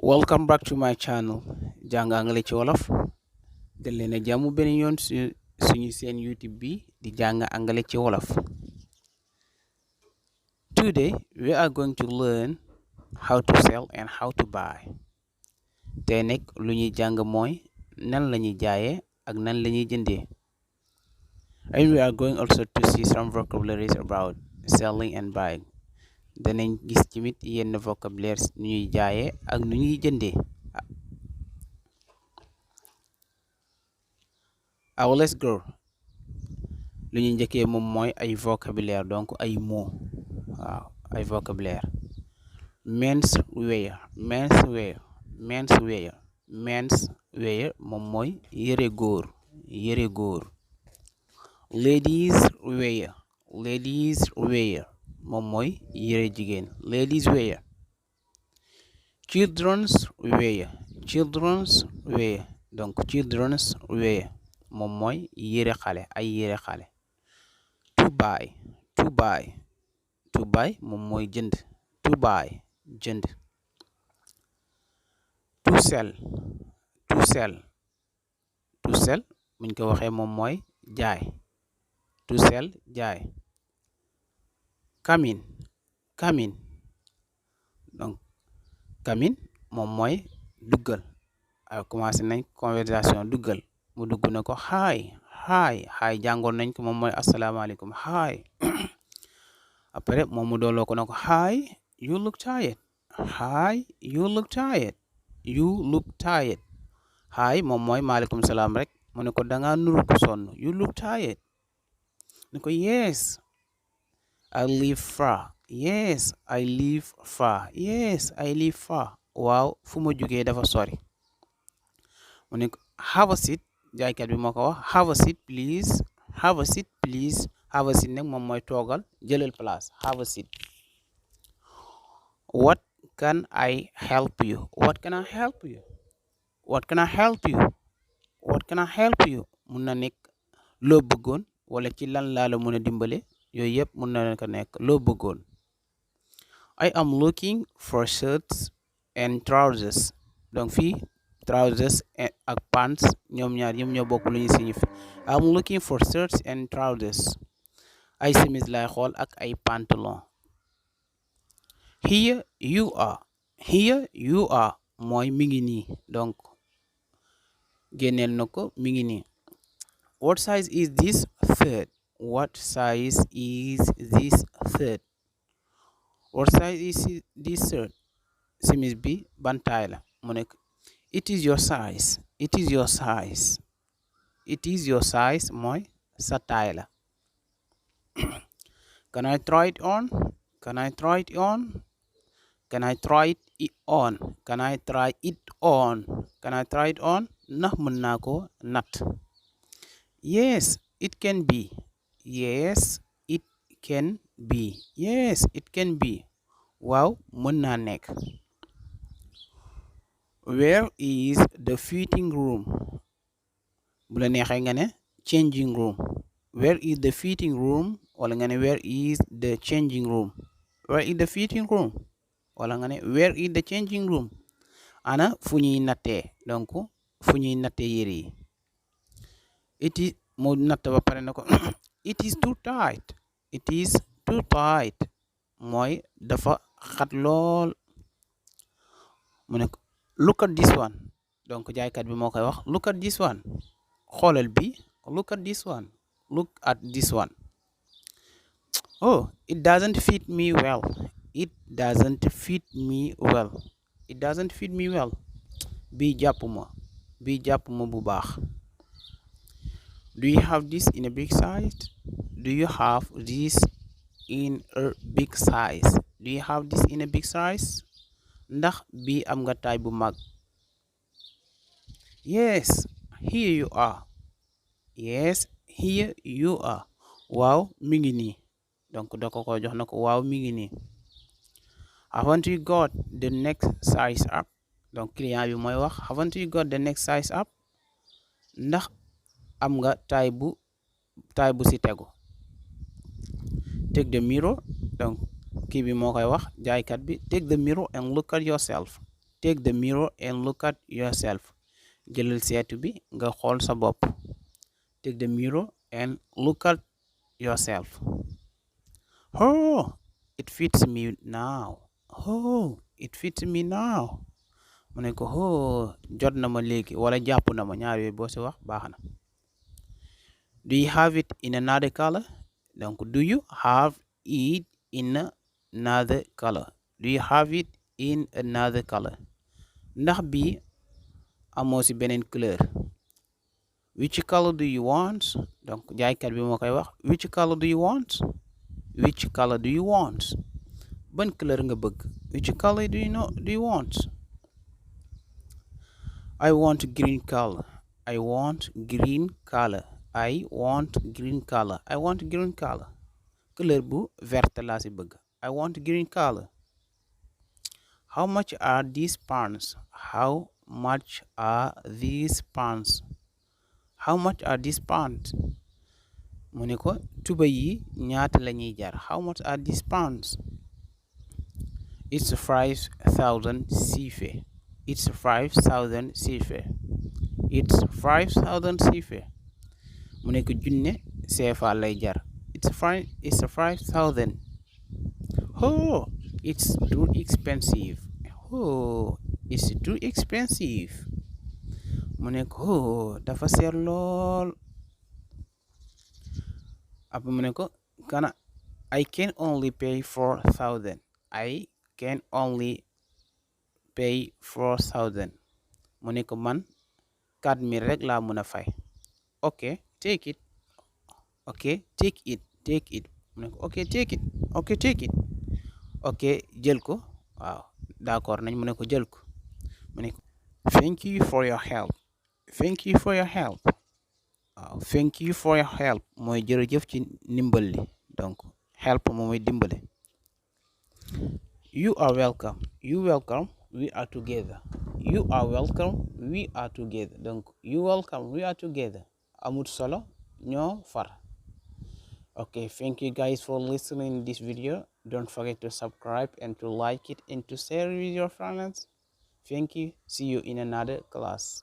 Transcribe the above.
Welcome back to my channel jàng anglais ci wolof dal leen a jàmm beneen yoon suñu seen YouTube bi di jàng anglais ci wolof. Today we are going to learn how to sell and how to buy. Tey nekk lu ñuy jàng mooy nan lañuy jaayee ak nan lañuy jëndee. And we are going also to see some vocabularies about selling and buying. Danañ gis tamit yenn vocabulaire nu ñuy jaayee ak nu ñuy jëndee. Let's go. lu ñuy njëkkee moom mooy ay vocabulaire donc ay mots waaw ay vocabulaire. Men's wear moom mooy yëre góor. Ladies wear moom mooy yëre jigéen ladies wear. Children's wear donc children's wear moom mooy yëre xale ay yëre xale. To buy moom mooy jënd to buy jënd. To sell muñ ko waxee moom mooy jaay to sell jaay. Come in donc come in moom mooy duggal ay commencé nañ conversation duggal mu dugg na ko hi jàngoon nañ ko moom mooy asalamu hi après moom mu dooloo ko na ko hi you look tired hi moom mooy maaleykum salaam rek mu ne ko danga nuru ko sonn you look tired ne ko yes I live far waaw fu ma jugee dafa sori mu ne ko have a seat jaaykat bi moo ko wax have a seat please have a seat nag moom mooy toogal jëlal place have a seat. What can I help you mun na nekk loo bëggoon wala ci lan laa la mën a dimbale yooyu yëpp mun na ko nekk loo bëggoon. I am looking for shirts and trousers donc fii trousers ak pants ñoom ñaar ñoom ñoo bokk lu ñu signifie. I am looking for shirts and trousers ay simis lay xool ak ay pantalon. Here you are mooy mi ngi nii donc génneel na ko mi ngi nii. What size is this shirt? What size is this shirt? Simis bi ban taay la mu nekk it is your size mooy sa taay la. Can I try it on ndax mën naa ko natt. Yes it can be waaw mën naa nekk. Where is the fitting room? bu la neexee nga ne changing room. Where is the fitting room wala nga ne where is the changing room. Where is the fitting room wala nga ne where is the changing room. Ana fu ñuy nattee donc fu ñuy nattee yére yi. It is moo natt ba pare na ko it is too tight mooy dafa xat lool mu ne ko look at this one donc jaaykat bi moo koy wax look at this one xoolal bi look at this one oh it doesn't fit me well bii jàpp ma bu baax. Do you have this in a big size? Ndax bii am nga taay bu mag. Yes here you are waaw mi ngi nii donc da ko jox na ko waaw mi ngi nii. Haven't you got the next size up donc client bi mooy wax haven't you got the next size up ndax am nga taay bu si tegu. Take the mirror donc kii bi moo koy wax jaaykat bi take the mirror and look at yourself take the mirror and look at yourself. Jëlal seetu bi nga xool sa bopp. Take the mirror and look at yourself. Oh, it fits me now. Oh, it fits me now. mu ne ko oh jot na ma léegi wala jàpp na ma ñaar yooyu boo si wax baax na. Do you have it in another color? Donc do you have it in another color? Do you have it in another color? ndax bi amoo si beneen couleur. Which color do you want? Donc jaaykat bi moo koy wax which color do you want? Which color do you want? ban couleur nga bëgg. Which color do you want? I want green color. I want green color. I want green color. I want green color. Couleur bu verte laa si bëgg. I want green color. How much are these pants? How much are these pants? How much are these pants? mu ne ko tuba yi ñaata la ñuy jar. How much are these pants? It's 5,000 CFA. It's 5,000 CFA. It's 5,000 CFA. mu ne ko junne CFA lay jar. It's 5,000. Oh, it's too expensive. Oh, it's too expensive. mu ne ko oh dafa seer lool. après mu ne ko I can only pay 4,000. I can only pay 4,000. mu ne ko man 4,000 rek laa mën a fay. ok take it. ok take it. take it. mu ne ko ok take it. ok take it. ok jël ko. waaw d'accord nañ mu ne ko jël ko. mu ne ko thank you for your help. thank you for your help. waaw thank you for your help mooy jërëjëf ci ndimbal li. donc help moom mooy dimbale. You are welcome. You welcome. We are together. You are welcome. We are together. donc you welcome. We are together. amut solo ñoo far. okay, thank you guys for listening this video. Don't forget to subscribe and to like it and to share with your friends. Thank you. See you in another class.